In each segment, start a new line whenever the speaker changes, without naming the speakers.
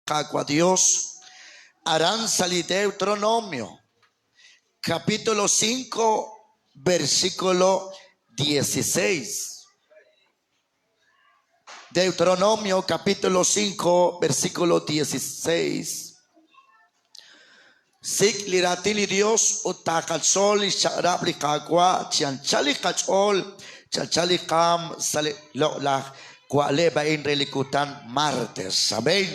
Qaawa' Dios, aran sa' li Deuteronomio, capítulo 5, versículo 16. Deuteronomio, capítulo 5, versículo 16. Sik' li raatin li Dios ut taqatzol lix chaq'rab' li Qaawa' chi anchal li qach'ool, chi anchal li qaam sa' li loq'laj wa'leb' a'in re li kutan martes. Amén.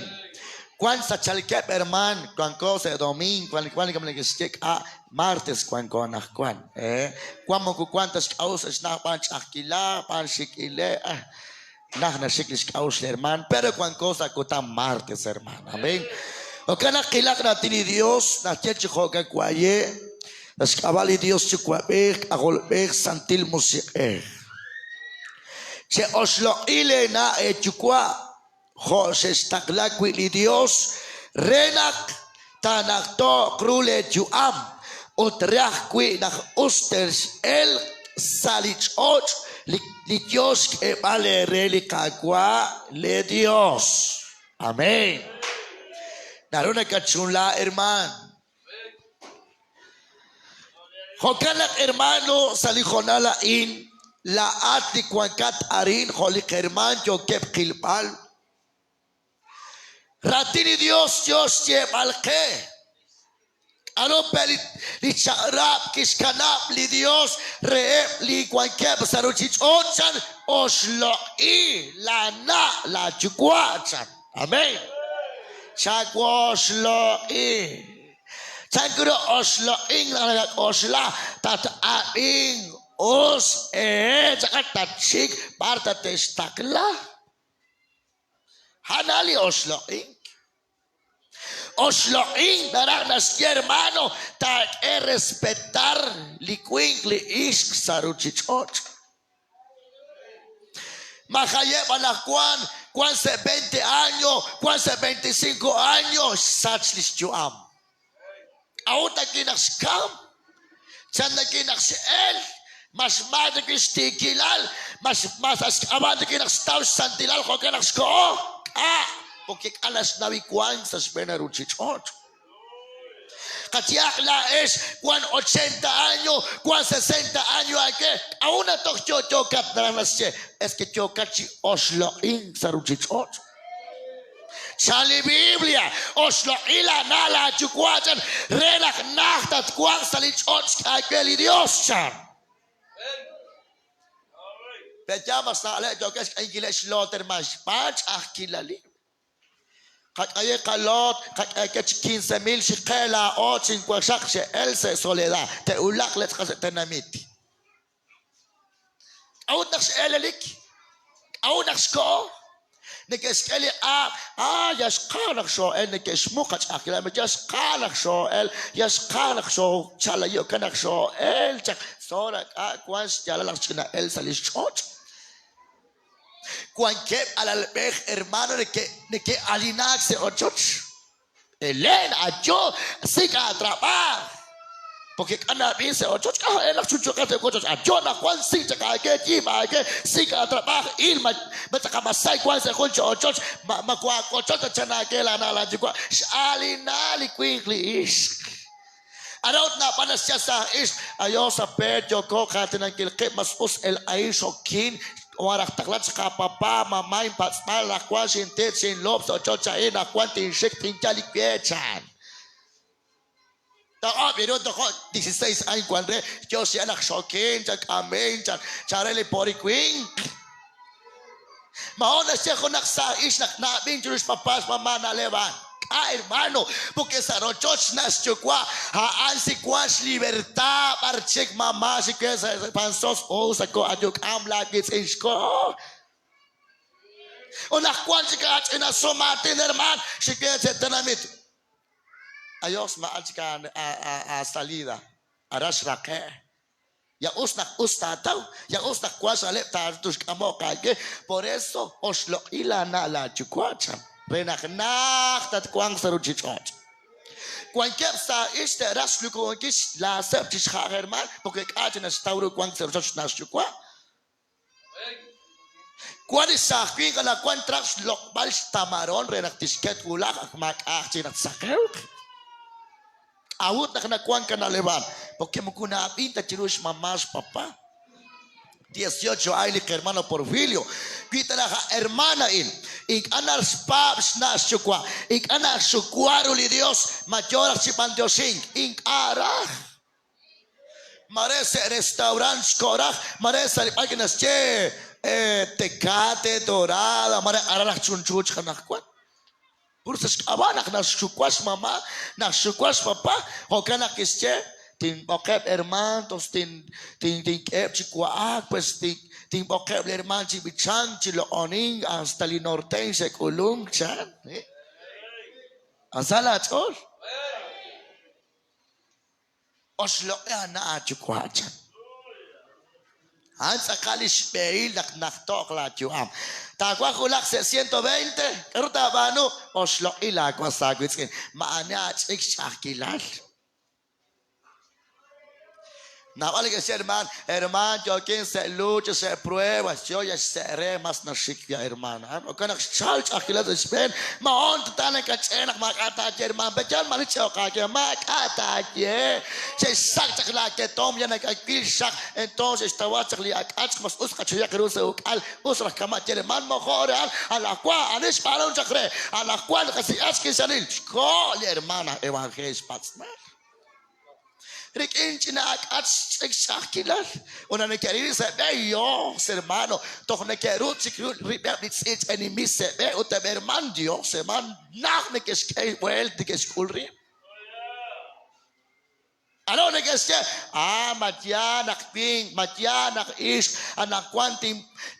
Wan sa' chalkeb' hermaan, wanko sa' domingo, wan wan li neke'xye k'a' martes wanko anaqwan. Eh, wan moko wan ta xk'a'uxl sa' xna'aj b'aan ch'a'ajkilal, b'aan xik'ileb', ah, Naj naxik li xk'a'uxl li hermaan, pero wanko sa' kutan martes, hermaan. Amén. Jo'kan naq qilaq raatin li Dios, naxye chi jo'kan wa'ye', sa' xk'ab'a' li Dios Yuwa'b'ej, K'ajolb'ej, Santil Musiq'ej. Che'oxloq'i leena' eeyuwa' jo' xe'xtaqla wi' li Dios re naq taanajto'q ru leeyu'am ut re ajwi' naq us tex'elq sa' li ch'och' li yo xk'eeb'al eere li Qaawa' leeYos. Amén. Naru nakatchunla, hermaan. Jo'kan naq, hermano, sa' li hoonal a'in, laa'at li wankat arin jo' li qhermaan yookeb' qilb'al, Raatin li Dios yoo xyeeb'al qe. K'a'ru pe' li chaq'rab' kixkanab' li Dios reheb' li wankeb' sa' ruchich'och' chan? Oxloq'i laa na' laa yuwa' chan. Amén. Chawoxloq'i. Chan ru oxloq'ink naq nakak'oxla tat-ab'inq us ehe chaqat tatxik b'ar tate'xtaqla. A'an li oxloq'ink. Oxloq'ink naraj naxye, hermano, taak'e respetar li winq li ixq sa' ruchich'och'. Majayeb' anaqwan, wan sa' 20 año, wan sa' 25 año, xsach li xyu'am. K'a'ut taki naq xkamk? Chan taki naq x'elk? Ma xmaak taki xtiikilal? Ma ma sa' xk'ab'a' taki naq xtaw xsantilal jo'kan naq xkoho? K'a', porque k'a' naxnaw li wank sa' xb'een ruuchich'och'. Qayehaq laa'ex wan 80 año, wan 60 año aawe, k'a'ut naq toj yo'yookat naraj naxye, es que yookat chi oxloq'ink sa' ruuchich'och'. Chan li Biblia, Oxloq'i laana' laayuwa' chan, re naq najt tatwanq sa' li ch'och' xk'aawe li Yos, chan. Pe'yaal mas na'leb' yookex xk'ayinkileb' xloot hermaan xb'aan ch'a'ajkilalil. Qak'ayi qaloot, qak'e chi quince mil xiqe laa'o chinwaxaq xe'el sa' soledad, te'wulaq le tz'aqal sa' tenamit. K'a'ut naq x'eelelik? K'a'ut naq xkoho? Neke'xk'e li q'aaq, ah, yal xqaj naq xoo'el, neke'xmuq qach'a'ajkilal, yal xqaj naq xoo'el, yal xqaj naq xoochalayo'kan naq xoo'el chaq, sora k'a' wank xyaalal naq ch'ina'el sa' li xch'och'. Wankeb' alalb'ej hermano neke'alinaak sa' ochoch. Elen, ayo, sik' aatrab'aaj. Porque k'a' nab'in sa' ochoch, k'a' jo'e naq chunchuqat sa' ochoch, ayo anaqwan sik' chaq aawe, yiib' aawe, sik' aatrab'aaj, il ma ma tz'aqal masay wank sa' jun chi ochoch, ma ma waawochoch ta chan aawe laana' laayuwa'. X'aalina li winq li ixq. Aran ut naab'al naxye saaj ixq, ayo sa' peet yooko qaatinankil qib' mas us el ahí xokin, Wan raj taqla chaq aapapa, mamá inpatz'b'al, anaqwan xintit, xinlob' sa' ochoch a'in, anaqwan tinxik tinyal li we, chan. Toq'ob' iru tojo' 16 años wan re, yo xye naq xokin, chan k'amin, chan, chan re li pori winq. Ma hoon naxye junaq saaj ix naq na'ab'in chiru xpapa xmama na'leb' a'an? K'a' hermano, porque sa' rochoch xna' xyuwa' a'an si wan xlibertad b'ar chik mama xik we sa' pansos o sa ko ayu k'am laa wiitz'in xkoho. Ut naq wan chik aach'ina sumaatin hermaan xik we sa' tenamit. Ayos ma'al chik aasalida aran xraqe'. Ya us naq us taataw, ya us naq wank xna'leb' taatuxk'amo'q aawe. Por eso oxloq'i laana' laayuwa' chan, re naq najt tatwanq sa' ruuchich'och'. Wankeb' sa' ix te'raj xlukunkil xlaaseb' chi xja'aj hermaan, porque k'a' chi naxtaw ru wank sa' rochoch xna' xyuwa'. Wank li saaj winq anaqwan traj xloq'b'al xtamaron re naq tixket wulaj ak maak'a'aq chik naq tsaqewq. K'a'ut naq nawank qana'leb'al? Porque moko na'ab'in ta chiru xmama xpapa. 18 ay li hermano Porfilio. Wi ta laj hermana a'in ink'a' naxpaab' xna' xyuwa', ink'a' naxxuwa ru li Dios, ma yo raj chi b'antioxink? Ink'a' raj. Mare sa' restaurant xko' raj, mare sa' li b'arwi' naxye Tecate, Dorada, mare aran raj chunchu chaq anaqwan. Pur sa' xk'ab'a' naq naxxuwa xmama, naxxuwa xpapa, jo'kan naq kixye, Tinb'oqeb' hermaan, toj tink'eheb' chi wa'ak, pues tinb'oqeb' li hermaan chi b'ichank, chi loq'onink, hasta li norteñ xe'k'ulunk, chan. Sa laach'ool. Oxloq'i aana' aayuwa', chan. A'an tz'aqal li xb'ehil naq najto'q laayu'am. Taawaj wulaq sa' 120, k'aru taab'aanu? Oxloq'i laawas aawiitz'in. Maa'ani aach'ik xch'a'ajkilal. Naab'al neke'xye hermaan, hermaan yookin sa' lucha, sa' prueba, yo ya xse' re mas naxik ya hermaan. Jo'kan naq xchalk ch'a'ajkilal sa' xb'een, ma hoon ta nakach'e naq maak'a' taaye hermaan, pe'yaal maani ch'e'oq aawe, maak'a' taaye. Xe'xsak' chaq laaketom, ya nakawil xaq, entonces xe'xtawa chaq li ak'ach, mas us qachuyaq ru sa' uk'al, us raj kama' ye hermaan, mojo' re a'an, anaqwan ani xb'aanunk chaq re, anaqwan qasi'ach kisanil, xko' li hermaan aj evangelio xpatz'b'al. Rik'in ch'ina ak'ach xch'ik xch'a'ajkilal. Ut naq neke'ril sa' b'e, Dios, hermano, toj neke'ru chik rib'eb' li tz'iich' enemis sa' b'e ut eb' herman, Dios, herman, najt neke'xk'e b'uelt neke'xk'ul rib'. Alo neke'xye, ah, ma yaal naq winq, ma yaal naq ixq, anaqwan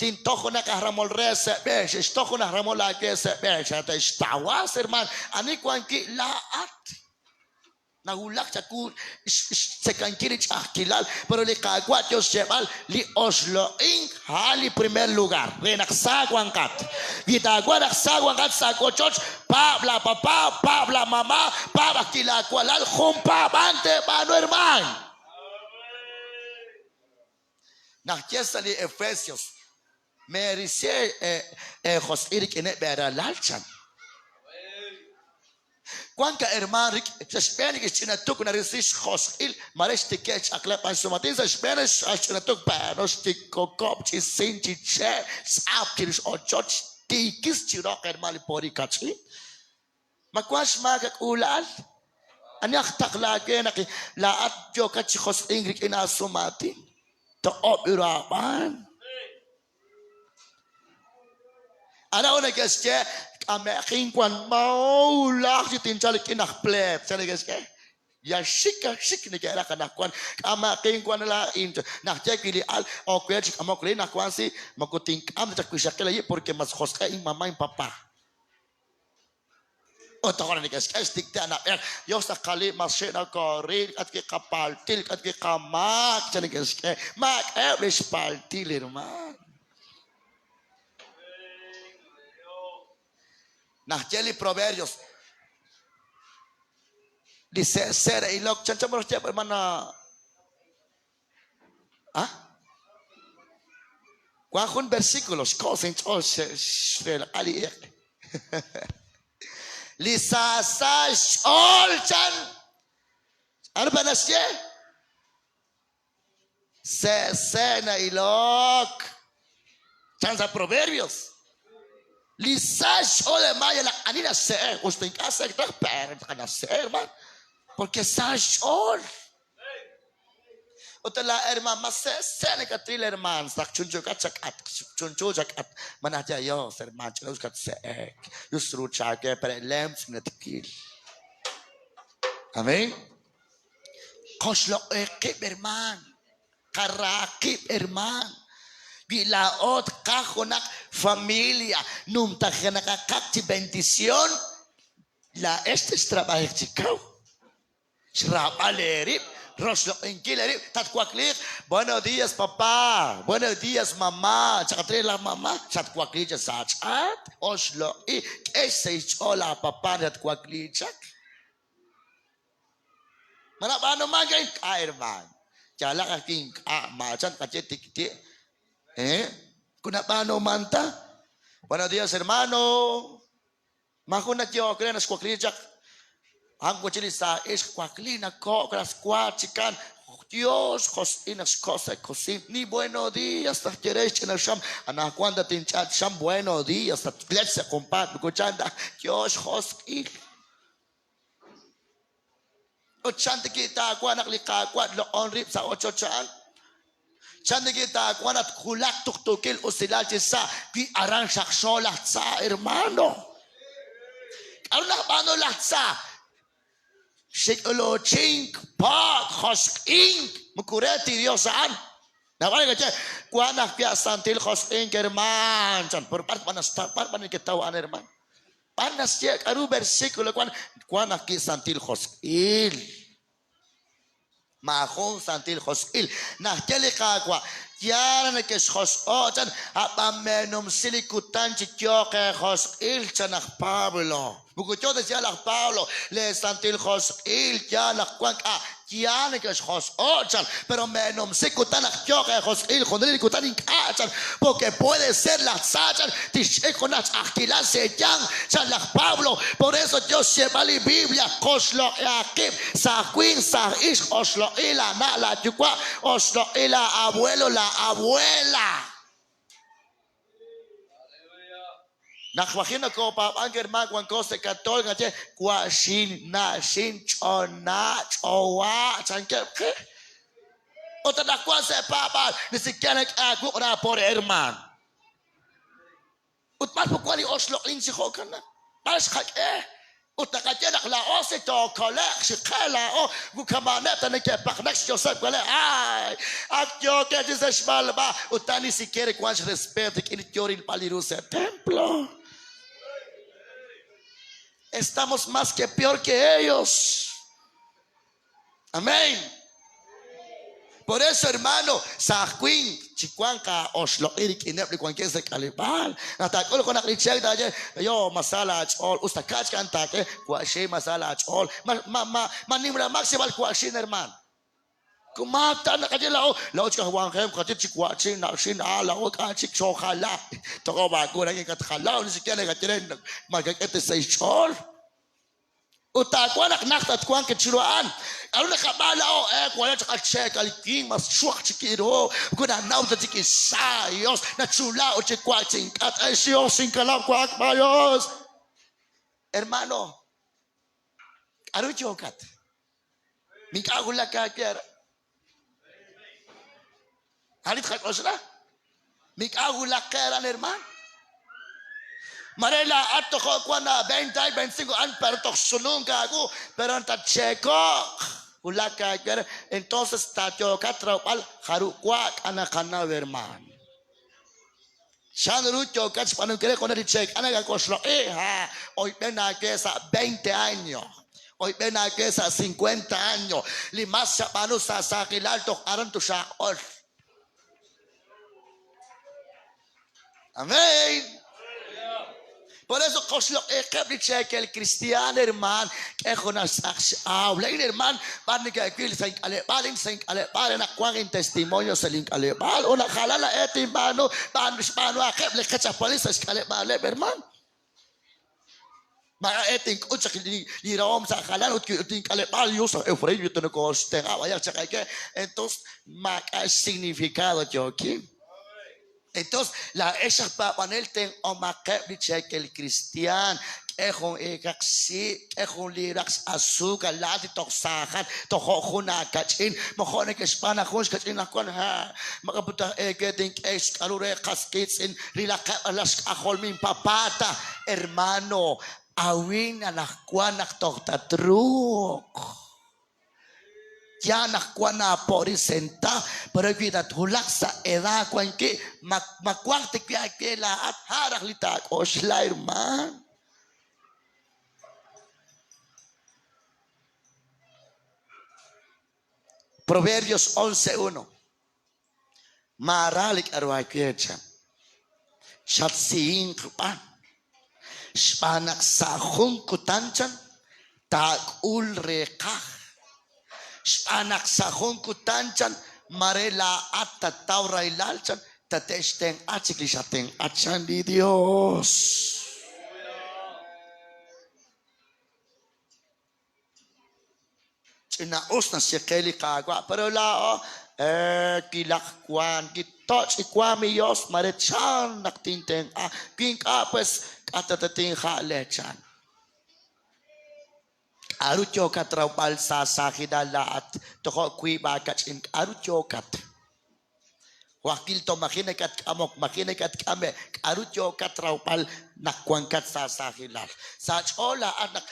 tintoj junaq aj ramol re sa' b'e, xe'xtoj jun aj ramol aawe sa' b'e, xate'xtawas, herman, ani wan wi' laa'at? Nawulak chawu xtzekankil li ch'a'ajkilal, pero li Qaawa' yo xyeeb'al li oxloq'ink a'an li primer lugar re naq sa wanqat. Wi taawaj naq sa wanqat sa' wochoch, paab' laapapa, paab' laamama, paab' ajwi' laawalal, jun paab'ank teeb'aanu hermaan. Naxye sa' li Efesios, Meerisi eejosq'il rik'ineb' eeralal, chan. Wank a hermaan rik'in sa' xb'een li xch'ina tuk narisi xjosq'il, mare xtike' xch'aqleb' b'an xsumatin sa' xb'een xch'ina tuk, pero xtikokob' chi sin chi che' xtz'ap chirix ochoch, xtiikis chi roq hermaan li pori kach'in. Ma wank xmaak a k'uula'al? Ani aj taqla aawe naq laa'at yookat chi josq'ink rik'in aasumaatin? Toq'ob' ru aab'aan. Anaqwan neke'xye, K'ame'qin wan mawulaj chi tinchal rik'in aj pleet, chan neke'xye. Yal xik aj xik neke'raj anaqwan, k'amaqin wan laa'in. Naq ye wi' li al, ok we chi k'amok re anaqwan si moko tink'am ta chaq wixaqil ayi' porque mas josq'e inmama inpapa. Ut toja' naq neke'xk'e xtikte' anab'ej, Yos aj qali, mas xe' nokooril, k'at wi' qapaltil, k'at wi' qamaak, chan neke'xk'e. Maak'eheb' li xpaltil, hermaan. Naxye li Proverbios, li se'se' re ilok, chanchan b'ar xye, hermana. Ah? Wank jun versículo xko' sa' inch'ool xrelq'a li iq'. Li saasa xch'ool chan. K'aru pa naxye? Se'se' na'ilok. Chan sa' Proverbios. Li sa xch'ool hermano yalaq ani naxse'e, usta ink'a' se'ek raj, pero naxse'e hermano, porque sa xch'ool. Ut la hermano, ma se'se' nakatril hermano, saq chunchukat chak'atq, chunchu chak'atq, ma naxye Dios hermano, ch'ina us katse'ek, yus ru chaawe, pero lemtz' natkil. Amén. Qoxloq'i qib' hermano. Qaraaq qib' hermaan. Wi laa'o tqaj junaq familia numtajenaqaqaq chi bendición, laa'ex textrab'ajiq chi kaw. Xraab'al eerib', roxloq'inkil eerib', tatwakliiq, Buenos días papá, buenos días mamá, chaqat re laa mamá, xatwakliik chaq sa' ch'aat, oxloq'i, k'e xsahil xch'ool laapapa naq xatwakliik chaq. Ma nab'aanumank a'in? K'a' hermaan. Yaalaq ajwi' ink'a' maachan tqaye tik'ti'. Eh? Kunab'aanuman ta. Buenos días, hermano. Maajun nayehok re naxwakli chaq. A'an wachi li saaj ixq wakli nako'k raswa chikan. Dios josq'il naq xko' sa' kosiin. Ni buenos días naq ye re xch'ina xam. Anaqwan tatinch'at xam buenos días tatlech sa' junpaat moko chan ta. Dios josq'il. Ut chan ta ki' taawa' naq li Qaawa' tloq'on rib' sa' ochoch a'an? Chan ta ki' taawa' naq twulaq tuqtuukil usilal chi sa' wi aran xaqxo laj tza, hermano? K'aru najb'aanu laj tza? Xik'uluchink, po'k, josq'ink, moko re ta li Yos a'an. Naab'al neke'xye, Wank ajwi' a' santil josq'ink, hermaan, chan. Pero b'ar b'an b'ar neketaw a'an, hermaan? B'ar naxye k'aru versículo wank? Wank ajwi' santil josq'il. Maajun santil josq'il. Naxye li Qaawa', Yaal nekexjosq'o' chan, ab'an meenumsi li kutan chi yooq eejosq'il, chan laj Pablo. Moko yoo ta xyeeb'al laj Pablo, lee santil josq'il yaal naq wank k'a' Yaal neke'xjosq'o' chan, pero meenumsi kutan naq yooq eejosq'il junelik li kutan ink'a' chan, porque puede ser laj tza chan tixch'ik junaq ch'a'ajkilal sa' eeyanq, chan laj Pablo. Por eso yo xyeeb'al li Biblia, qoxloq'ihaq qib', saaj winq, saaj ixq, oxloq'i laana' laayuwa', oxloq'i laa'abuelo laa'abuela. Naq maji' nokopaab'ank hermaan wanko sa' katoolk naxye wa'xin, na'xin, ch'ona', ch'owa' chankeb' qe. Ut anaqwan sa' paab'aal ni siquiera nak'e aawuq' ra por hermaan. Ut b'ar wank li oxloq'ink chi jo'kan? B'ar xqak'e? Ut naqaye naq laa'o si tookole'q, xiqe laa'o, wi kama'aneb' ta neke'paqnak xyoseb' wele', ay, ak yookeb' chi sa' xb'alb'a, ut ta ni siquiera wank xrespeet rik'in li yo rilb'al li ru sa' templo. Estamos más que peor que ellos. Amén. Por eso, hermano, sa' winq chiwanq aoxloq'i rik'ineb' li wankeb' sa' k'aleb'aal. Naq taak'ul junaq li cheek taaye, yo, ma sa laach'ool, us ta kach k'an taak'e, wa'xin ma sa laach'ool. Ma, ma, ma, ma nimla mak xyeeb'al wa'xin, hermano. Kumaak ta naqaye laa'o, laa'o chik aj wanjem, qaye chik wa'chin, na'xin, a, laa'o k'a' chik xoojala. Toq'ob' aawu, naq katjala, ni siquiera nakaye re, ma kak'e ta sa' xch'ool. Ut taawanq naq najt tatwanq chiru a'an. K'aru naqab'aan laa'o? Eh, waye' chaq al cheekal winq, mas xwaj chik ru, moko nanaw ta chik isa, Yos, nachunla ut chi wa'ak chi ink'atq. Ex Yos, xinkanab' wa'ak b'a Yos. Hermano, k'aru yookat? Mink'a' wulak aawe aran. Ani tqak'oxla? Mink'a' wulak qe aran, hermaan. Mare laa'at tojo' wan a 20 ay 25 años, pero toj xsununk aawu, pero tatcheeko'q. Wulak aawe aran. Entonces taayookat rawb'al jarub' wa k'a naqanaw, hermaan. Chanru yookat xb'aanunkil re junaq li cheek k'a nakak'oxloq'i? Ha, oyb'en aawe sa' 20 años. Oyb'en aawe sa' 50 años. Li mas xab'aanu sa' saajilal toj aran tuxaaq'ol. Amén. Por eso qoxloq'iqeb' li cheekel kristiaan, hermaan, k'e junaq xtz'aq x'aaw. Laa'in, hermaan, b'ar neke'wil sa' ink'aleb'aal, in sa' ink'aleb'aal re naq wanq intestimonio sa' link'aleb'aal. Ut naq jalan laa'e tinb'aanu, b'aan xb'aanuhaqeb' li qech aj paab'anel sa' xk'aleb'aaleb', hermaan. Maak'a' tink'ut chaq li rahom sa' jalan ut wi ink'aleb'aal Dios aj Efraín wi nokooxtenq'a b'ayaq chaq aawe, entonces maak'a' xsignificado yookin. Entonces, laa'ex aj paab'anel tenq'omaqeb' li cheekel kristiaan, k'e jun iikaq xsi', k'e jun liiraq x'azúcar, laa'at li toj saajat, tojo' jun aakach'in, mojo' neke'xb'aan naq jun xkach'in naq wan, ha, maq'a put aj eewe tink'e xk'a'ru re qas qiitz'in, rilaqeb' alaj xk'ajol min papata, hermano, awin anaqwan naq toj tatruuq. Yaal naq wan aapo'ril senta, pero wi tatwulaq sa' edad wan wi', ma ma wanq ta wi' aawe laa'at, a' raj li taak'oxla, hermaan. Proverbios 11:1 Maara li k'a'ru aawe, chan. Chatsihinq b'an, xb'aan naq sa' jun kutan, chan, taak'ul reeqaj. Xb'aan naq sa' jun kutan, chan, mare laa'at tataw rahilal, chan. Tate'xtenq'a chik li xatenq'a chan li Dios. Ch'ina'us naxye qe li Qaawa', pero laa'o kilaq wank, kitoch' li waanm li Yos, mare chan naq tintenq'a, wi ink'a' pues k'a' ta tatinja'le chan. K'aru yookat rawb'al sa' saajilal laa'at tojo' wiib' aakach'in? K'aru yookat? Waqil to maji' nakatk'amok, maji' nakatk'ame', k'aru yookat rawb'al naq wankat sa' saajilal? Sa' ch'ool laa'at naq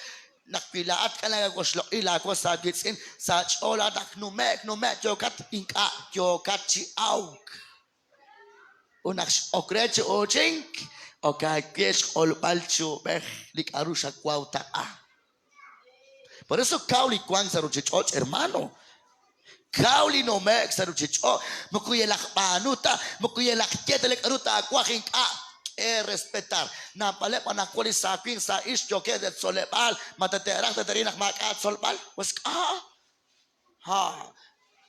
naq wi laa'at k'a nakawoxloq'i laawas aawiitz'in, sa' ch'ool laa'at naq nume'k nume'k yookat, ink'a' yookat chi awk. Ut naq x'ok re chi uuchink, ok aawe xq'olb'al chi uub'ej li k'aru xawaw taq'a. Por eso kaw li wank sa' ruuchich'och', hermano. Kaw li nume'k sa' ruuchich'och'. Moko yalaq b'aanu ta, moko yalaq ye ta li k'aru taawaj ink'a' k'e respetar. Naab'aleb' anaqwan li saaj winq sa' ixq yookeb' sa' tzoleb'aal, ma tate'raj tate'ril naq maak'a' tzolb'al? Pues k'a'. Ha,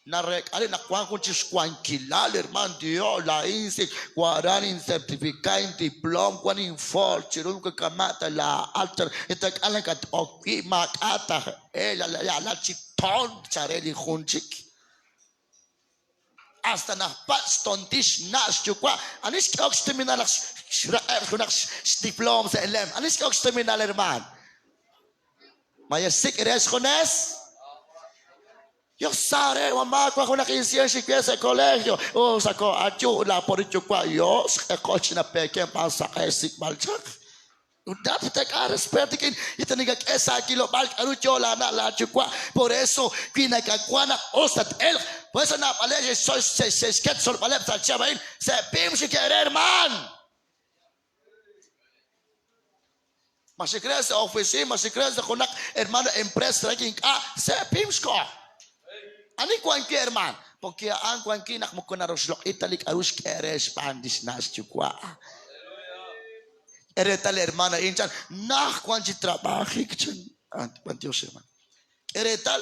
nareek'a rib' naq wank jun chik xwankilal, hermaan, Dios, laa'in sik waran incertificar, indiploom, wan infoor chiru moko kama' ta laa'at, chan, itak'a nakat'ok wi', maak'a' ta e yaalal chi toont, chan re li jun chik. Hasta najpatz' xtontil xna' xyuwa', ani xk'ehok xtuminal naq xraq'eb' junaq xdiploom sa' lem? Ani xk'ehok xtuminal, hermaan? Ma yaxsik' re xjunes? Yos sare, mamá, wank junaq insien xikwe sa' colegio, u sa' ko ayu la por yuwa' Yos q'eqo ch'ina peeken b'an saq'e xsik'b'al chaq. Ut nat taak'a respeto rik'in li ta nakak'e sa' aakilob'aal k'aru yoo laana' laayuwa'. Por eso wi nakawaj naq us tat-elq, por eso naab'aleb' xe'xket xtzolb'aleb' sa' chihab' a'in, sa' pim xik'e re hermaan. Ma xik re sa' oficina, ma xik re sa' junaq hermano empresa rek ink'a' sa' pim xkoho. Ani wank wi' hermaan? Porque a'an wank wi' naq moko naroxloq'i ta li k'aru xk'e re xb'aan li xna' xyuwa'. K'e reetal hermano a'in chan, naj wank chi trab'ajik chan. B'antiox hermano. K'e reetal,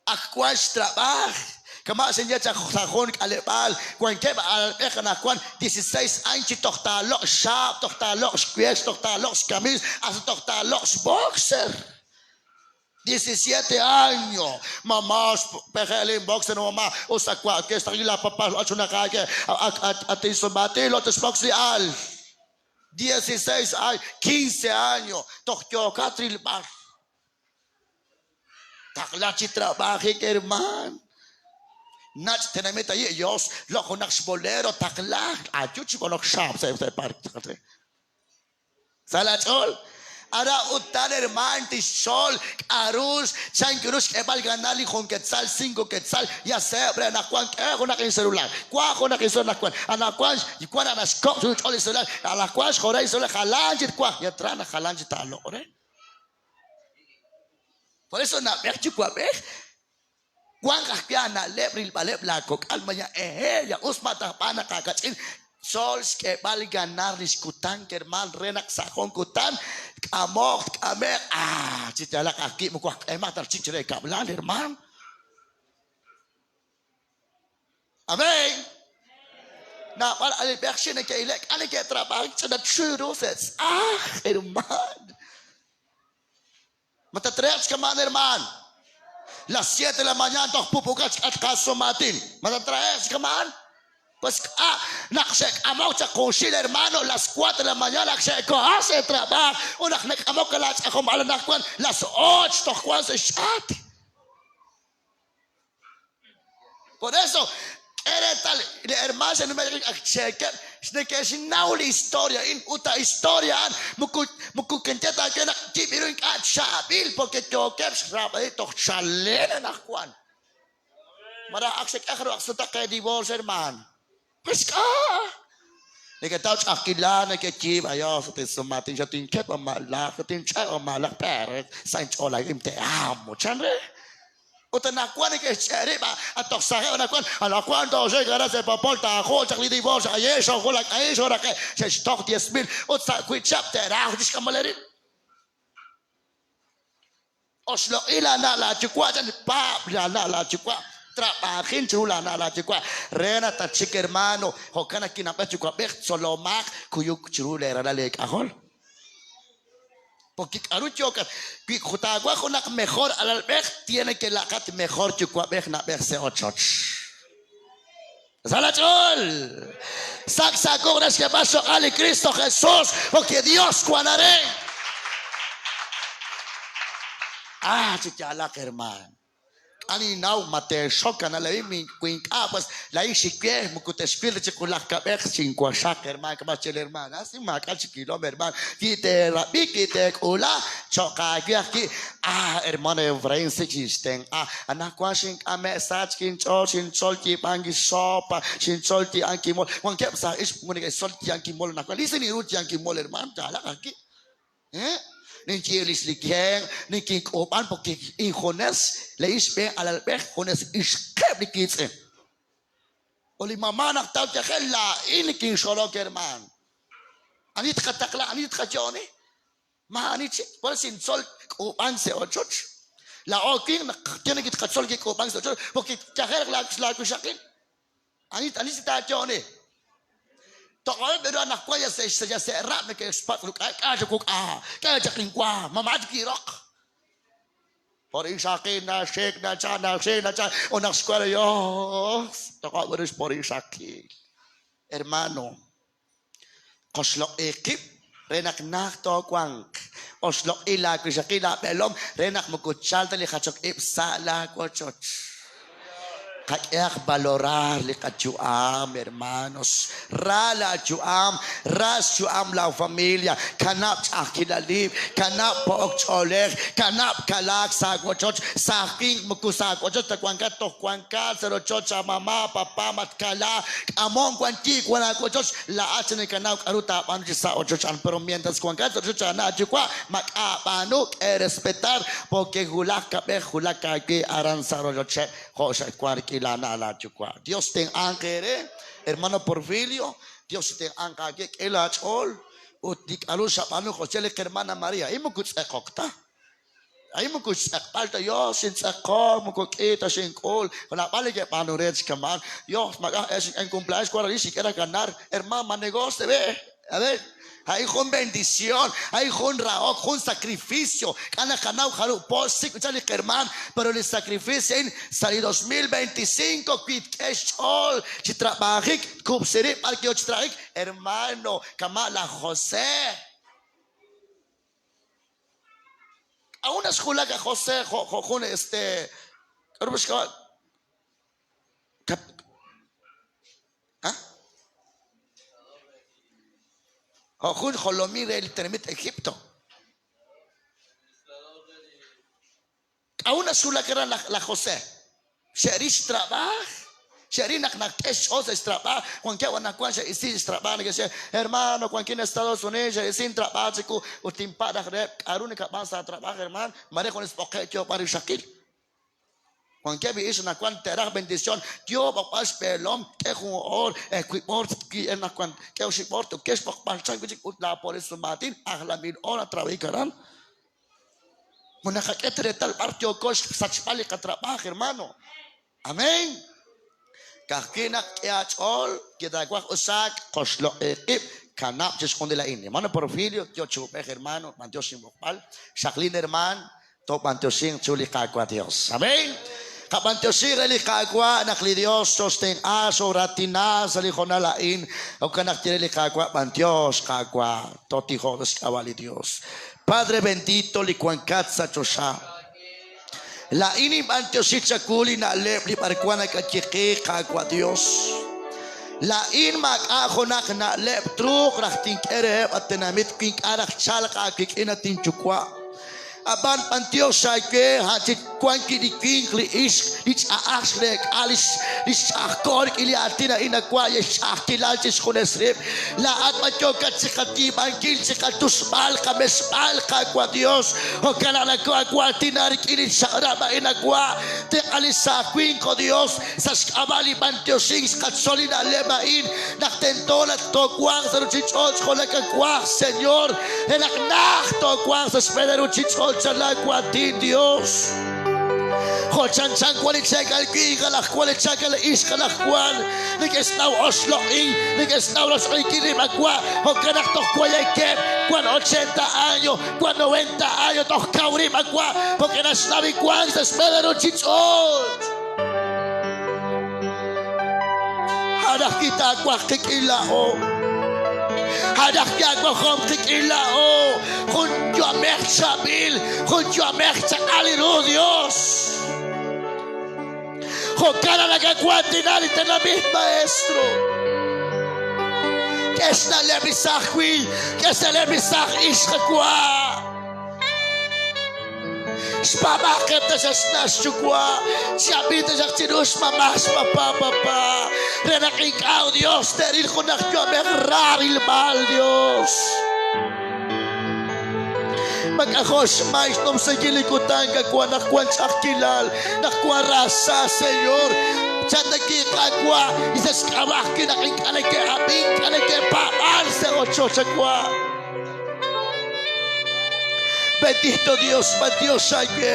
ak wank xtrab'aaj. Kama' xinye chaq sa' jun k'aleb'aal, wankeb' alalb'ej anaqwan 16 año chi toj taaloq' xxaab', toj taaloq' xwex, toj taaloq' xkamiis, hasta toj taaloq' xboxer. 17 año. Mamá, xpeje' linboxer, mamá, us ta wa' ke xtaqil laapapá xb'achunaq aawe, atinsum'aatin lo tixbox li al. 16 año, 15 año, toj yookat rilb'al. Taqla chi trab'ajik hermaan. Nach' tenamit ayi' Dios loq' junaq xbolero taqla ayu chi b'onok xaab' sa' sa' park. Sa laach'ool. Ara utan hermaan tixtzol k'aru chank ru xk'eeb'al ganar li jun quetzal, cinco quetzal, ya seeb' re anaqwan k'e junaq incelular. Wa junaq incelular anaqwan. Anaqwan wan naq naxkoq' chiru ch'ool li celular. Anaqwan xjore li celular jalan chik twaj. Ya tra naq jalan chik taaloq' re. Por eso na'b'ej yuwa'b'ej, wanq ajwi' aana'leb' rilb'aleb' laakok'al, ma ya ehe, ya us ma tajb'aan naq aakach'in, tzol xk'eeb'al ganar li xkutan hermaan re naq sa' jun kutan tk'amoq tk'ame'q, ah, chi yalaq ajwi' moko aj q'emaq ta chik chire kab'lal hermaan. Amén. Naab'al alib'ej xi neke'ile'k k'a neke'trab'ajik ch'ina chuy ru sa' tz'aj, hermaan. Ma tatreeq chi kama'an, hermaan? Las 7 de la mañana toj pupukaq xk'atq aasumaatin. Ma tatrahe'q chi kama'an? Pues k'a' naq xe'k'amok chaq junxil, hermano, las 4 de la mañana ak xe'koho sa' trabaaj ut naq nak'amok laach'ajom anaqwan las 8 toj wank sa' xch'aat. Por eso, k'e reetal li hermaan xe'nume'k ak cheekeb' neke'xnaw li historia a'in ut a historia a'an moko moko kinye ta aawe naq yib' ru ink'a' chaab'il porque yookeb' xraab'al toj chalen anaqwan. Malaj ak xek'e jarub'aq sutaq eedivorcio hermaan. Pues k'a'. Neketaw ch'a'ajkilal nekeyiib' ayos tinsumaatin xatinket o malaj xatinch'e' o malaj pero sa' inch'ool a'in te amo chan re. Ut anaqwan neke'xch'e' rib' a toj sajeb' anaqwan anaqwan tooxik aran sa' popol taajul chaq li divorcio aye' xoowulak a'in xooraqe' xe'xtoj 10,000 ut sa' wi' chihab' te'raj chixk'amb'al eerib'. Oxloq'i laana' laayuwa' chan paab' laana' laayuwa'. Trabajin chiru laana' laayuwa' re naq tatxik hermano. Jo'kan naq kinab'ej yuwa'b'ej tzolomaq kuyuk chiru leeralal eek'ajol. Porque k'aru yookat, wi taawaj junaq mejor alalb'ej, tiene que la'qat mejor yuwa'b'ej na'b'ej sa' ochoch. Sa laach'ool! Sak sa' wuq' re xk'eeb'al xloq'al li Kristo Jesus, porque Dios wan arin. Ah, chi yaalaq hermaan. K'a' ninnaw ma teexok ana'leb'il wi ink'a' pues laa'in xiwe moko texwil ta chi qulaj kab'ej xinwaxaq hermaan kama' xye li hermaan asi maak'a' chik wilom hermaan wi teerab'i wi teek'uula cho'q aawe ajwi' ah hermano Efraín sik xinxtenq'a anaqwan xink'ame' sachk inch'ool xintzol yiib'ank sopa xintzol yiib'ank mol wankeb' sa' ixq moko neke'xtzol yiib'ank mol anaqwan li si ninru yiib'ank mol hermaan yaalaq ajwi' Ninye lix li kenq, nikink'uub'an porque injunes le'in xb'een alalb'ej, junes ixqeb' li wiitz'in. Ut li mamá naq taw yajel, laa'in nikinxolok hermaan. Ani tqataqla, ani tqayo'oni? Maa'ani chik. Por eso xintzol k'uub'ank sa' ochoch. Laa'o winq naq tiene que tqatzol kik'uub'ank sa' ochoch porque yajelaq laawixaqil. Ani ani chi taayo'oni? Toq'ob'eb' ru anaqwan yal sa' yal sa' rab' neke'xpatz' ruk'a, k'a' chaq wuk'a, k'a' chaq inwa, ma ma'a chik inroq. Por ixaqil naxik nacha naxik nacha ut naq xwa Dios, toq'ob' ru xpor ixaqil. Hermano, qoxloq'i qib' re naq najt toowanq. Oxloq'i laawixaqil laab'eelom re naq moko tchalq ta li jachok ib' sa' laawochoch. Qak'ehaq valorar li qayu'am, hermanos. Ra laayu'am, ra xyu'am laafamilia. Kanab' ch'a'ajkilalib', kanab' po'ok ch'oolej, kanab' kalaak sa' aawochoch. Saaj winq moko sa' aawochoch ta wankat, toj wankat sa' rochoch aamama', aapapa', matkala. K'amon wan yiib' wan aawochoch, laa'at chi nakanaw k'a'ru taab'aanu chi sa' ochoch a'an. Pero mientras wankat sa' rochoch aana' aayuwa', mak'a' aab'aanu, k'e respetar, porque wulaj kab'ej wulak aawe aran sa' rochocheb' jo' xe'wan rik'in laana' laayuwa'. Dios tenq'anq eere, hermano Porfilio, Dios chitenq'anq aawe, k'e laach'ool ut li k'a'ru xab'aanu jo' xye li qhermana Maria, a'in moko tz'eqok ta. A'in moko xtz'eqb'al ta, Yos, xintz'eqok, moko k'i ta xink'ul. Naab'al neke'b'aanu re chi kama'an. Yos, maak'a' eh, xink'e incumpleaños, wank arin xink'e raj ganar. Hermano, ma negocio te ve. A ver, a'in jun bendición, a'in jun rahok, jun sacrificio. K'a' naqanaw jarub' po xsik' chaq li qhermaan, pero li sacrificio a'in sa' li 2025 wi tk'e xch'ool chi trab'ajik, tkub'si rib' b'ar yo chi trab'ajik, hermano, kama' laj José. K'a'ut naq xwulak aj José jo' jo' jun este k'aru xk'ab'a' kap ah? Jo' jun jolomil re li tenamit Egipto. K'a'ut naq xwulak aran laj, laj José? Xe'ril xtrab'aaj. Xe'ril naq nak'e xch'ool sa' xtrab'aaj. Wankeb' anaqwan xe'isi xtrab'aaj neke'xye, Hermano, wankin Estados Unidos, xe'isi intrab'aaj chiwu ut tinpa' raj reheb' k'a'ru nakab'aan sa' atrab'aaj, hermaan, mare junes b'oqe'k yoo b'an rixaqil. Wankeb' li ixq anaqwan te'raj bendición, yoo b'oqb'al xb'eelom, k'e jun oor, wiib' oor, anaqwan k'e oxib' oor, ut k'e xb'oqb'al chan wi' chik ut laa pobre sumaatin ajlanb'il oor atrab'ajik aran. Ma naqak'e ta reetal b'ar yooko xsachb'al li qatrab'aaj, hermano? Amén. Ka'ajwi' naq k'e aach'ool, wi taawaj usaak, qoxloq'i qib', kanab' chixjunil a'in. Hermano Porfirio, yo chi ub'ej, hermano, b'antiox inb'oqb'al. Xaqlin, hermaan, toob'antioxinq chiru li Qaawa' Dios. Amén. Qab'antioxi re li Qaawa' naq li Dios xooxtenq'a, xooraatina sa' li hoonal a'in. Jo'kan naq ye re li Qaawa', B'antiox, Qaawa', tootijoq sa' xk'ab'a' li Dios. Padre bendito li wankat sa' choxa. Laa'in ninb'antioxi chawu li na'leb' li b'arwan nak'aye qe, Qaawa' Dios. Laa'in maak'a' junaq na'leb' truuq raj tink'e reheb' at tenamit wi ink'a' raj tchalq aawik'in, at inYuwa'. Ab'an b'antiox aawe, a' chik wan wi' li winq, li ixq, li ch'a'aj xreek'a li xch'a'ajko' rik'in li aatin a'in nawa' ye xch'a'ajkilal chixjunes rib'. Laa'at b'an yookat chiqayiib'ankil, chiqatusb'al, qamesb'al, Qaawa' Dios. Jo'kan naq nakoo'awaatina rik'in li chaq'rab' a'in nawa'. Tenq'a li saaj winq, o Dios, sa' xk'ab'a' li b'antioxink xqatzol li na'leb' a'in naq tento naq toowanq sa' ruchich'och' jo' nakawaj, Señor, re naq najt toowanq sa' xb'een li ruchich'och' sa' laa waatin, Dios. Jo' chanchan wan li cheekal winq anaqwan li chaakal ixq anaqwan neke'xnaw oxloq'ink, neke'xnaw roxloq'inkil rib' awa', jo'kan naq toj wayekeb', wan ochenta año, wan noventa año toj kaw rib' awa', porque naxnaw li wank sa' xb'een li ruuchich'och'. A'an ajwi' taawaj qik'in laa'o. A'an ajwi' aawajom qik'in laa'o. Jun yu'amej chaab'il, jun yu'amej chaq'al ru Dios. Jo'kan naq nakawaatina li tenamit, maestro. K'e xna'leb' li saaj winq, k'e xna'leb' li saaj ixq wa'. Xpaab'aqeb' taxaq xna' xyuwa', chi'ab'i taxaq chiru xmama' xpapa papa, re naq ink'a' o Dios te'ril junaq yu'amej ra rilb'al Dios. Mak'ajo' xmay xnumsinkil li kutan kawa naq wan ch'a'ajkilal, naq wan raasa, Señor. Chan Qaawa', li sa' xk'ab'a' ajwi' naq ink'a' neke'ab'ink, ink'a' neke'paab'ank sa' ochoch awa'. Bendito Dios, b'antiox aawe.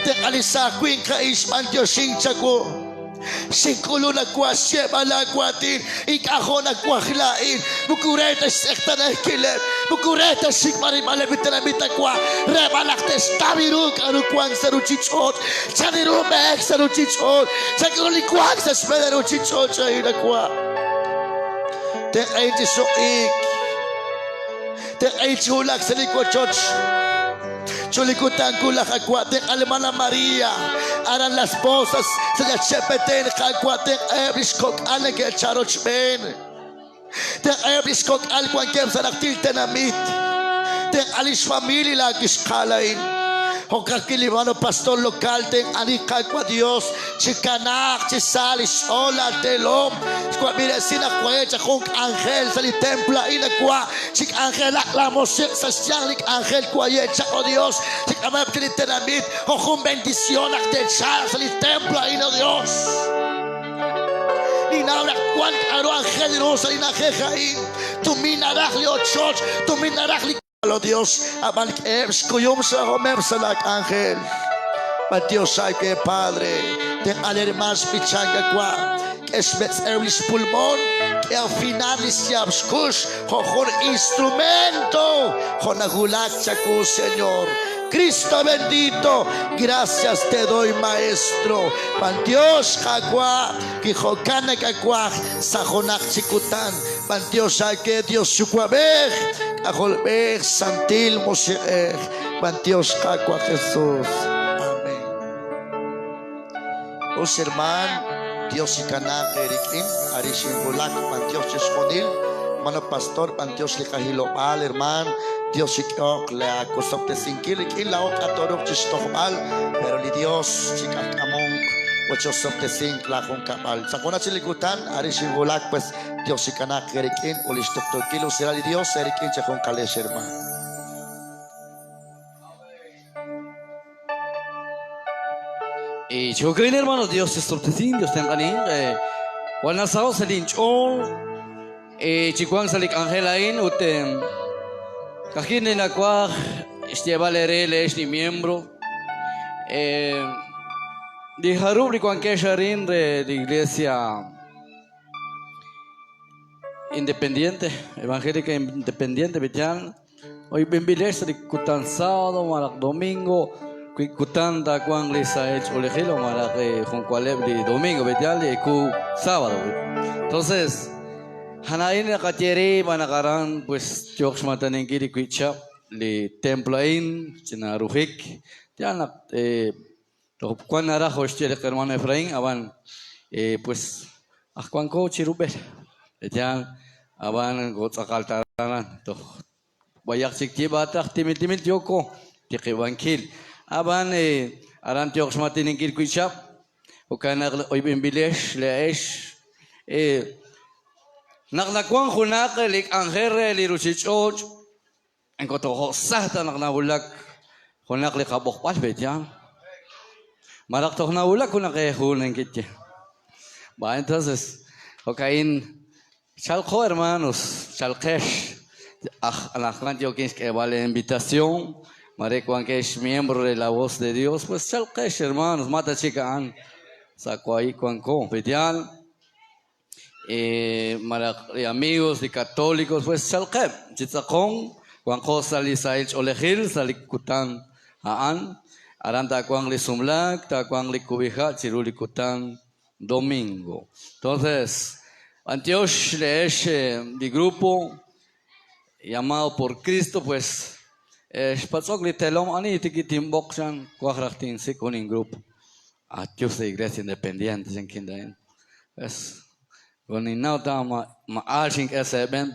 Tenq'a li saaj winq a'in xb'antioxink chawu. Xink'ulun awa' xyeeb'al laawaatin, ink'a' jo' nawaj laa'in, moko re ta xtz'eqtaanankileb', moko re ta xxik'b'al rilb'aleb' li tenamit awa', re b'an naq te'xtaw ru k'a'ru wank sa' ruuchich'och', chan ru b'ehek sa' ruuchich'och', chan ru li wank sa' xb'een li ruuchich'och' a'in awa'. Tenq'ahin chi suq'iik. Tenq'ahin chi wulak sa' li wochoch. Chu li kutan wulaj Qaawa', tenq'a li Hermana María, aran Las Pozas, sa' li Chepeten, Qaawa', tenq'aheb' lix kok'al neke'chal rochb'een. Tenq'aheb' lix kok'al wankeb' sa' najtil tenamit. Tenq'a lix familia laa wixqa'al a'in. Jo'kan ajwi' li hermano pastor local tenq'a li Qaawa' Dios Chikanaaq chi sa li xch'ool laateelom. Xwab'i resil naq waye' chaq jun k'anjel sa' li templo a'in awa'. Chik'anjelaq laamusiq' sa' xyanq li k'anjel waye' chaq, o Dios. Chik'ameb' chik li tenamit jo' jun bendición naq te'chalq sa' li templo a'in, o Dios. Ninnaw naq wank k'a'ru anjel ru sa' li na'ajej a'in. Tumin naraj li ochoch, tumin naraj li. O Dios, ab'an k'eheb' xkuyum xrahomeb' sa' laa k'anjel. B'antiox aawe, Padre, tenq'a li hermaan xb'ichank awa', k'e xmetz'ew lix pulmon, k'e afinar li xyaab' xkux jo' jun instrumento jo' nawulak chawu, Señor. Cristo bendito, gracias te doy, Maestro. B'antiox, Qaawa', wi jo'kan nakawaj sa' junaq chik kutan. B'antiox aawe, Dios Yuwa'b'ej, K'ajolb'ej, Santil Musiq'ej. B'antiox Qaawa' Jesus. Amén. Us hermaan, Dios chikanaaq eerik'in. Arin xinwulak, b'antiox chixjunil. Hermano pastor, b'antiox li qahilob'aal, hermaan. Dios chik'ehoq laa kosob'tesinkil rik'in laa'o k'atoruq chixtojb'al, pero li Dios chik'ajk'amunq ut chosob'tesinq laa junkab'al. Sa' junaq chik li kutan, arin xinwulak, pues Dios chikanaaq eerik'in ut lix tuqtuukil usilal li Dios eerik'in chejunqalex, hermaan.
Y jo'kan hermano, Dios chixsob'tesin, Dios tenq'anin, jwal nasaho' sa' linch'ool chi wank sa' li k'anjel a'in ut ka'ajwi' li nawaj xyeeb'al eere leex li miembro li jarub' li wankex arin re li Iglesia Independiente, Evangélica Independiente, Betian. Oyb'enb'ilex sa' li kutan sábado malaj domingo, wi kutan taawanq li sahil ch'oolejil o malaj junwaleb' li domingo, Betian, li eku sábado. Entonces, hana'in naqaye re xb'aan naq aran pues yooq xmataninkil li wi'chab' li templo a'in ch'ina rujik. Yaal naq Toj wan naraj jo' xye li qhermano Efraín, ab'an pues aj wanko chi rub'el. Yaal, ab'an moko tz'aqal ta aran. Toj b'ayaq chik yiib'ataq timil timil yooko tiqib'ankil. Ab'an aran yooq xmatininkil wi' chaq, jo'kan naq oyb'enb'ilex laa'ex. Naq nawank junaq li k'anjel re li ruuchich'och', Moko tojo' sa ta naq nawulak junaq li qab'oqb'al, pe'yaal? Malaj toj nawulak junaq eehu neke'ye. Va, entonces, jo'ka'in, chalqo hermanos, chalqex. Aj anaqwan yookin xk'eeb'al invitación. Mare wankex miembro de la voz de Dios, pues chalqex hermanos, mata chik a'an sa' wahi' wanko. Pe'yaal malaj li amigos, li católicos, pues chalqeb' chi tz'aqonk wanqo sa' li sahil ch'oolejil sa' li kutan a'an. Aran taawanq li sumlaak, taawanq li kub'iha' chiru li kutan domingo. Entonces, b'antiox le'ex li grupo llamado por Cristo, pues xpatz'ok li telom ani tiki tinb'oq chan waj raj tinsik' jun ingrupo. Adiós de Iglesia Independiente chan kindahin. Pues, ninnaw ta ma aal xink'e sa' eeb'en.